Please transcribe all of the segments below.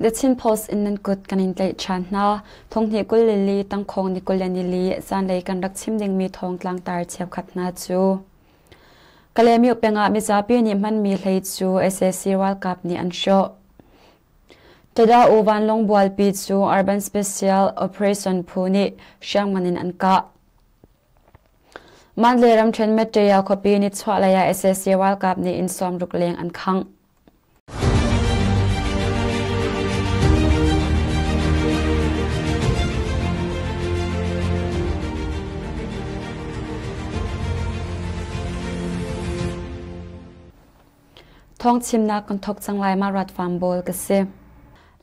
The Chin Post in nan kut kan in tlaih ṭhan hna. Thonghnih 22 tangkhawng ni 24 zanlei kan rak chim dingmi thawng tlangtar cheukhat hna cu Kalaymyo peng ah mizapi nih hmanmi hlei cu sac ralkap nih an hrawh. Tada-U vanlawng bualpi cu Urban Special Operation phu nih hriamngan in an kah. Mandalay ramṭhen Metteya khuapi nichuahlei ah sac ralkap nih inn 60 leng an khangh. Thawngchimnak kan thawk cang lai ma Ratfam Bawl ka si.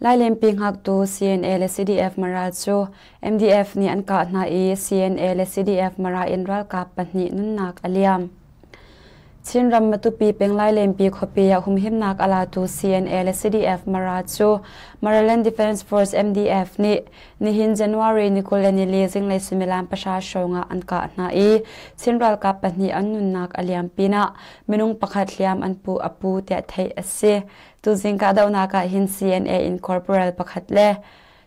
Lailenpi hngaktu CNA le CDF Mara cu MDF nih an kah hna i CNA le CDF Mara in ralkap pahnih nunnak a liam. Chinram Matupi peng Lailenpi khuapi ah humhimnak a latu CNA le CDF Mara cu Maraland Defence Force MDF nih nihin January ni 24 zinglei suimilam pahra hrawng ah an kah hna i Chin ralkap pahnih an nunnak a liam pinah minung pakhat hliam an pu a pu tiah theih a si. Tuzing kahdohnak ah hin CNA in corporal pakhat le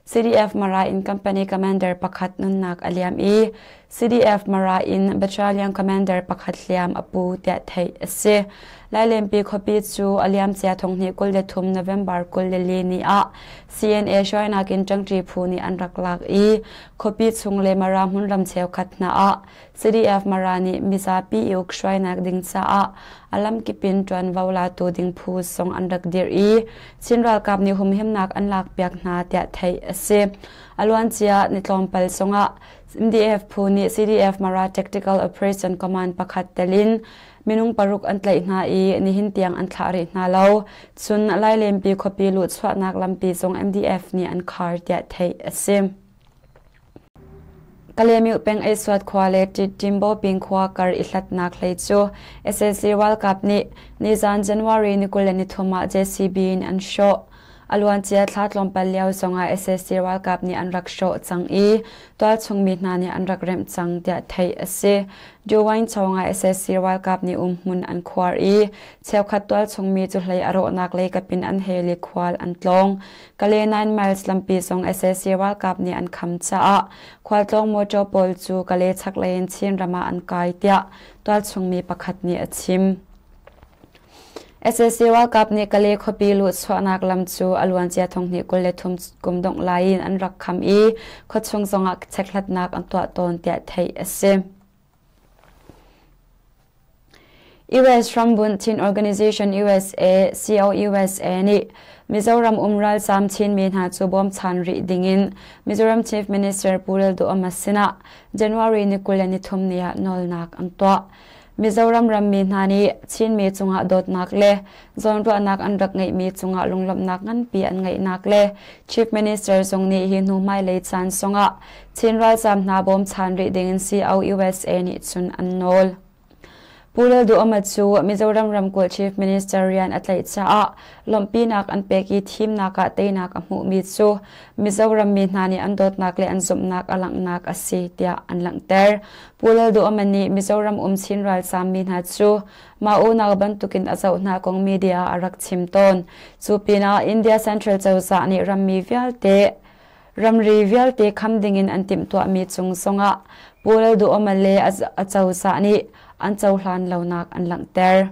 CDF Mara in company commander pakhat nunnak a liam i CDF Mara in battalion commander pakhat hliam a pu tiah theih a si. Lailenpi khuapi cu a liamcia thonghnih 23 November 24 ni ah CNA hruainak in ṭangṭi phu nih an rak lak i khuapi chung le Mara hmunram cheukhat hna ah CDF Mara nih mizapi i uk hruainak ding caah a lamkip in ṭuanvo latu ding phu zong an rak dirh i Chin ralkap nih humhimnak an lakpiak hna tiah theih a si. A luancia ni tlawmpal zongah MDF phu nih CDF Mara Tactical Operation Command pakhat tel in minung paruk an tlaih hna i nihin tiang an thlah rih hna lo. Cun Lailenpi khuapi luhchuahnak lampi zong MDF nih an khar tiah theih a si. Kalaymyo peng Eisuat khua le Timboping khua kar i hlatnak hlei cu sac ralkap nih nizan January ni 23 ah JCB in an hrawh. A luancia thla tlawmpal lio zongah sac ralkap nih an rak hrawh cang i tualchung mi hna nih an rak remh cang tiah theih a si. Dewine chawngah sac ralkap nih umhmun an khuar i cheukhat tualchung mi cu hlei a rawhnak lei kapin an hel i khual an tlawng. Kale 9 Miles lampi zong sac ralkap nih an kham caah khualtlawng mawṭaw pawl cu Kale chaklei in Chinram ah an kai tiah tualchung mi pakhat nih a chim. Sac ralkap nih Kale khuapi luhchuahnak lam cu a luancia thonghnih 23 kum dongh lai in an rak kham i khuachung zongah chekhlatnak an tuah tawn tiah theih a si. US rambunh Chin Organization USA COUSA nih Mizoram um ralzaam Chinmi hna cu bawmchan rih dingin Mizoram Chief Minister Pu Lalduhoma sinah January ni 23 ni ah nawlnak an tuah. Mizoram rammi hna nih Chinmi cungah dawtnak le zawnruahnak an rak ngeihmi cungah lunglawmhnak nganpi an ngeihnak le Chief Minister zong nih hi hnu hmailei caan zongah Chin ralzaam hna bawmchan rih dingin COUSA nih cun an nawl. Pu Lalduhoma cu Mizoram ramkulh Chief Minister rian a tlaih caah lawmhpinak an pek i thimnak ah teinak a hmuhmi cu Mizoram mi hna nih an dawtnak le an zumhnak a langhnak a si tiah an langhter. Pu Lalduhoma nih Mizoram um Chin ralzaam mi hna cu mah unau bantukin a zoh hna kong media ah a rak chim tawn. Cu pinah India Central cozah nih rammi vialte Ramri vialte kham dingin an timhtuahmi cung zongah Pu Lalduhoma le a cozah nih an cohlan lonak an langhter.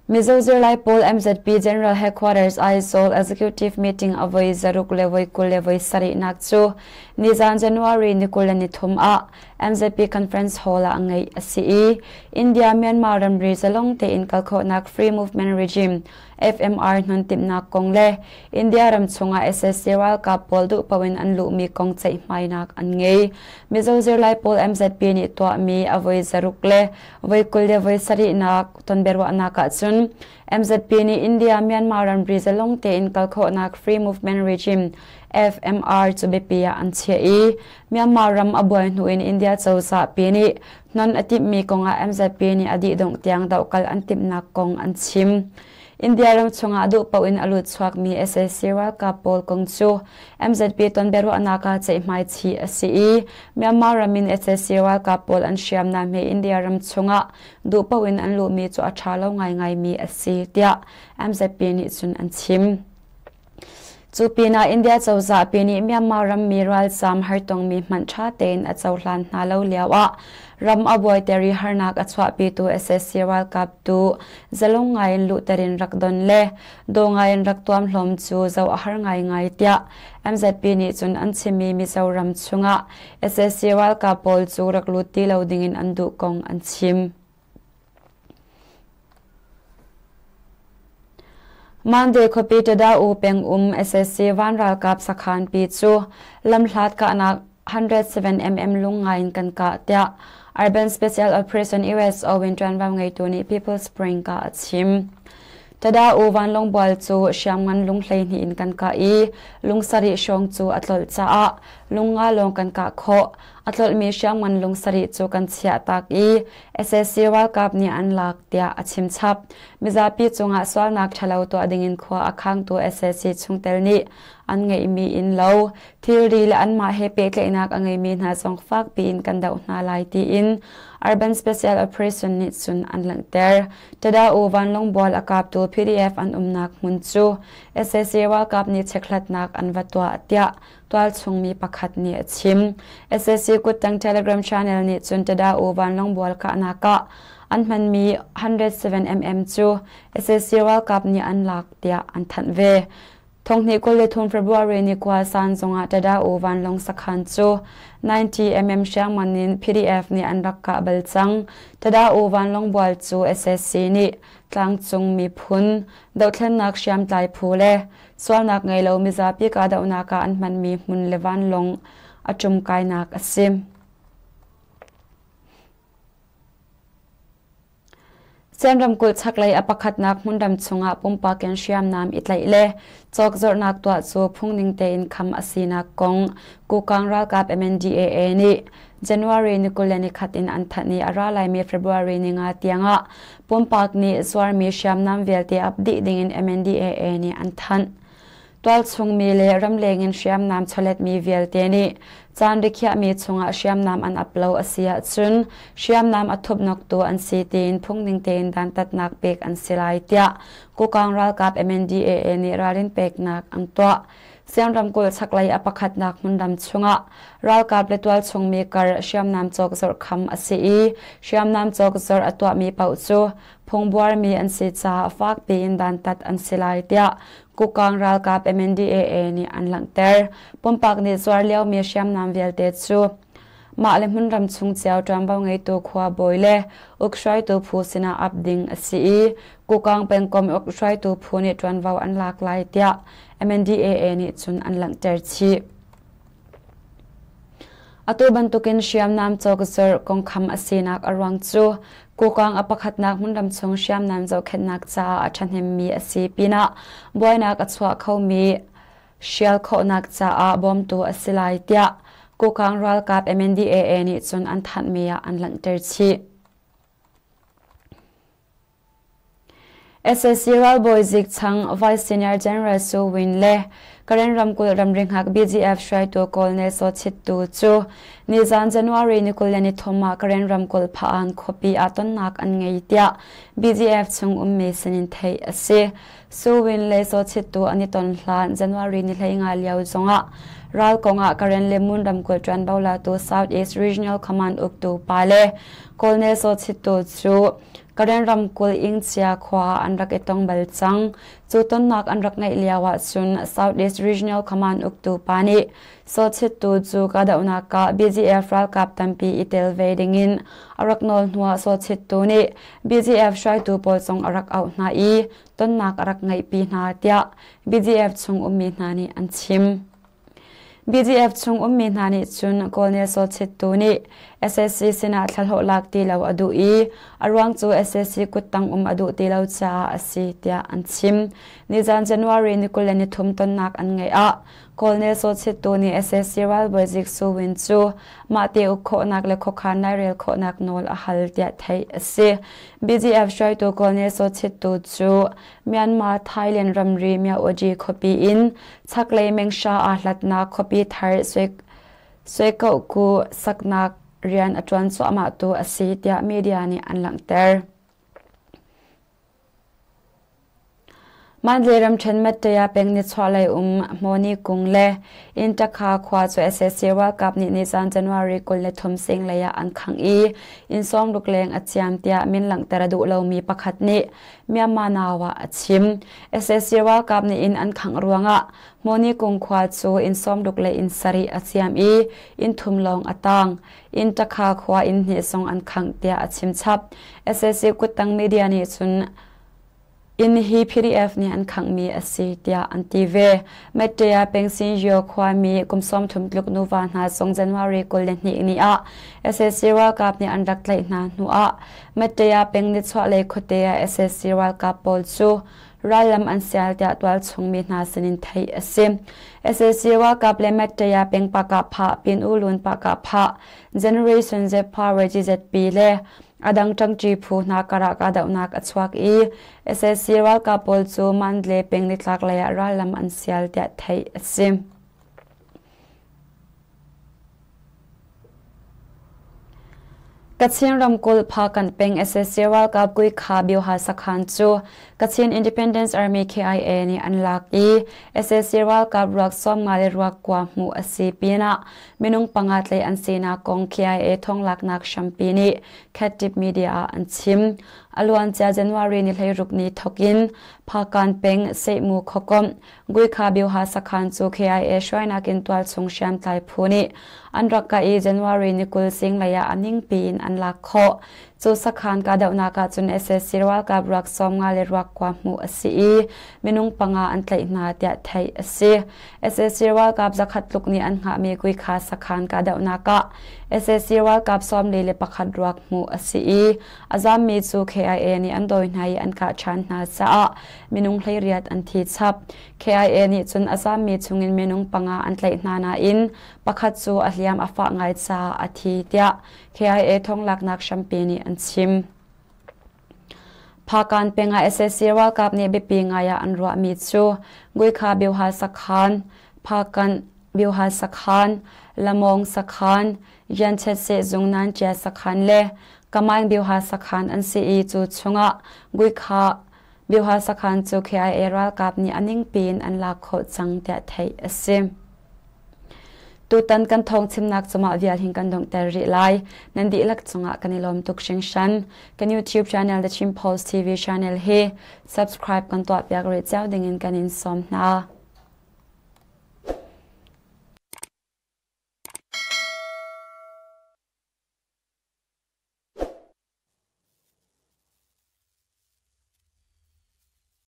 Mizo zirlai pawl MZP General Headquarters Aizawl Executive Meeting a voi zaruk le voi 20 le voi sarihnak cu nizan January ni 23 ah MZP Conference Hall ah ngeih a si i India Myanmar ramri zalong tein kal khawhnak Free Movement Regime FMR hnon timhnak kong le India ram chungah sac ralkap pawl duh paoh in an luhmi kong ceihmainak an ngei. Mizo zirlai pawl MZP nih tuahmi a voi zaruk le voi 20 le voi sarihnak tonbiaruahnak ahcun MZP nih India Myanmar ramri zalong tein kal khawhnak Free Movement Regime FMR cu biapi ah an chiah i Myanmar ram a buai hnu in India cozah pi nih hnon a timhmi kongah MZP nih a dihdongh tiang dohkal an timhnak kong an chim. India ram chungah duh paoh in a lut chuakmi sac ralkap pawl kong cu MZP tonbiaruahnak ah ceihmai chih a si i Myanmar ram in sac ralkap pawl an hriamnam he India ram chungah duh paoh in an luhmi cu a ṭha lo ngaingaimi a si tiah MZP nih cun an chim. Cu pinah India cozah pi nih Myanmar rammi ralzaam hartongmi hmanh ṭha tein a cohlan hna lo lioah ram a buaiter i harnak a chuahpitu sac ralkap tu zalong ngaiin luhter in rak don le daw ngaiin rak tuamhlawm cu zoh a har ngaingai tiah MZP nih cun an chimmi Mizoram chungah sac ralkap pawl cu rak lut ti lo dingin an duh kong an chim. Mande khuapi Tada-U pengum sac van ralkap sakhan pi cu lamhlat kahnak 107 mm lung ngai in kan kah tiah Urban Special Operation USO in ṭuanvo ngeitu nih People Spring ka a chim. Tada-U vanlawng bual cu hriamngan lung 12 in kan kah i lung sarih hrawng cu a tlolh caah lung nga lawng kan kah khawh. A tlolhmi hriamngan lung sarih cu kan chiah tak i sac ralkap nih an lak tiah a chim chap. Mizapi cungah sualnak ṭhalo tuah dingin khua a khangtu sac chungtel nih an ngeihmi innlo, thilri le anmah he pehtlaihnak a ngeimi hna zong fakpi in kan doh hna lai tiin Urban Special Operation nih cun an langhter. Tada-U vanlawng bual a kaptu PDF an umnak hmun cu sac ralkap nih chekhlatnak an va tuah tiah tualchung mi pakhat nih a chim. sac kuttang Telegram channel nih cun Tada-U vanlawng bual kahnak ah an hmanmi 107mm cu sac ralkap nih an lak tiah an thanh ve. Thonghnih 23 February ni kua san zongah Tada-U vanlawng sakhan cu 90mm hriangman in PDF nih an rak kah bal cang. Tada-U vanlawng bual cu sac nih tlangcung miphun dohthlennak hriamtlai phu le Sualnak ngei lo mizapi kahdohnak ah an hmanmi hmun le vanlawng a ṭumkainak a si. Sen ramkulh chaklei a pakhatnak hmunram chungah pumpak in hriamnam i tlaih le cawkzorhnak tuah cu phungning tein kham a sinak kong Kukang ralkap MNDAA nih January ni 21 in an thanh i a ra laimi February ni nga tiangah pumpak nih zuarmi hriamnam vialte ap dih dingin MNDAA nih an thanh. Tualchungmi le ramleng in hriamnam chawletmi vialte nih caan rikhiahmi chungah hriamnam an ap lo a si ahcun hriamnam a thupnoktu an si tiin phungning tein dantatnak pek an si lai tiah Kukang ralkap MNDAA nih ralrin peknak an tuah. Siang ramkulh chaklei a pakhatnak hmunram chungah ralkap le tualchungmi kar hriamnam cawkzorh kham a si i hriamnam cawkzorh a tuahmi paoh cu phungbuarmi an si caah fakpi in dantat an si lai tiah Kukang ralkap MNDAA nih an langhter. Pumpak nih zuar liomi hriamnam vialte cu mah le hmunram chung cio ṭuanvo ngeitu khua bawi le ukhruaitu phu sinah ap ding a si i Kukang pengkomh ukhruaitu phu nih ṭuanvo an lak lai tiah MNDAA nih cun an langhter chih. Atu bantukin hriamnam cawkzorh kongkham a sinak a ruang cu Kukang a pakhatnak hmunram chung hriamnam zohkhenhnak caah a ṭhahnemmi a si pinah buainak a chuah khomi hrial khawhnak caah bawmtu a si lai tiah Kukang ralkap MNDAA nih cun an thanhmi ah an langhter chih. Sac ralbawi zik chang Vice Senior General Su Win le Karen ramkulh ramri hngak BGF hruaitu Colonel Saw Chit Tu cu nizan January ni 23 ah Karen ramkulh Pha-an khuapi ah tonnak an ngei tiah BGF chung ummi sinin theih a si. Su Win le Saw Chit Tu an i ton hlan January ni 15 lio zongah ral kongah Karen le Mun ramkulh ṭuanvo latu South East Regional Command uktu pa le Colonel Saw Chit Tu cu Karen ramkulh Ingchia khua ah an rak i tong bal cang. Cu tonnak an rak ngeih lio ahcun South East Regional Command uktu pa nih Sawchittu cu kahdohnak ah BGF ralkap tampi i tel ve dingin a rak nawl hnuah Sawchittu nih BGF hruaitu pawl zong a rak auh hna i tonnak a rak ngeihpi hna tiah BGF chung ummi hna nih an chim. BGF chung ummi hna nih cun Colonel Saw Chit Tu nih sac sinah thlahlawh lak ti lo a duh i a ruang cu sac kuttang um a duh ti lo caah a si tiah an chim. Nizan January ni 23 tonnak an ngeih ah Colonel Saw Chit Tu nih SSC ralbawi Zik Su Win cu mahte uk khawhnak le khuakhan lairel khawhnak nawl a hal tiah theih a si. BGF hruaitu Colonel Saw Chit Tu cu Myanmar Thailand ramri Myaoji khuapi in chaklei Mengsha aa hlatnak khuapi thar Suekoku saknak rian a ṭuan cuahmahtu a si tiah media nih an langhter. Mandalay ramṭhen Mattaya peng nichuahlei um Hmawni kung le Inntakha khua cu sac ralkap nih nizan January 23 zinglei ah an khangh i inn sawmruk leng a ciam tiah min langhter a duh lomi pakhat nih Myanmar Now ah a chim. Sac ralkap nih inn an khangh ruangah Hmawni kung khua cu inn sawmruk le inn sarih a ciam i inn thum lawng a tang. Inntakha khua inn hnih zong an khangh tiah a chim chap. Sac kuttang media nih cun inn hi PDF nih an khanghmi a si tiah an ti ve. Mettea Pengsinyo khuami kum 30 tluk nuva hna zong January 22 ni ah sac ralkap nih an rak tlaih hna hnu ah Mettea peng nichuahlei khuate ah sac ralkap pawl cu rallam an sial tiah tualchung mi hna sinin theih a si. Sac ralkap le Mettea peng Pakah Pin U Lun Pakah Generation Z Power GZP le a dang ṭangṭi phu hna karah kahdohnak a chuak i sac ralkap pawl cu Mandalay peng nitlak lei ah rallam an sial tiah theih a si. Kachin ramkulh Phakanh peng sac ralkap Guikha Bioha sakhan cu Kachin Independence Army KIA nih an lak i sac ralkap ruak 50 le ruak kua hmuh a si pinah minung panga tlaih an sinak kong KIA thonglaknak hrampi nih Khattip Media ah an chim. A luancia January ni 16 ni thokin Phakan peng Sehmu khuakomh Guikha Bioha sakhan cu KIA hruainak in tualchung hriamtlai phu nih an rak kah i January ni 20 zinglei ah a ningpi in an lak khawh. Cu sakhan kahdohnak ahcun sac ralkap ruak 50 le ruak kua hmuh a si i minung panga an tlaih hna tiah theih a si. Sac ralkap zakhat tluk nih an hngahmi Guikha sakhan kahdohnak ah sac ralkap 41 ruak hmuh a si i a zammi cu KIA nih an dawi hna i an kah ṭhan hna caah minung 18 an thi chap. KIA nih cun a zammi chungin minung panga an tlaih hna nain pakhat cu a hliam a fah ngai caah a thi tiah KIA thonglaknak hrampi nih an chim. Phakan peng ah sac ralkap nih biapi ngai ah an ruahmi cu Guikha Biohal sakhan, Phakan Biohal sakhan, Lamong sakhan, Yanchet sehzung Nanchia sakhan le Kamaing Biohal sakhan an si i cu chungah Guikha Biohal sakhan cu KIA ralkap nih a ningpi in an lak khawh cang tiah theih a si. Tutan kan thawngchimnak cungah vial hin kan donghter rih lai. Nan dihlak cungah kan i lawm tuk hringhran. Kan YouTube channel The Chin Post TV channel hi subscribe kan tuahpiak rih cio dingin kan in sawm hna.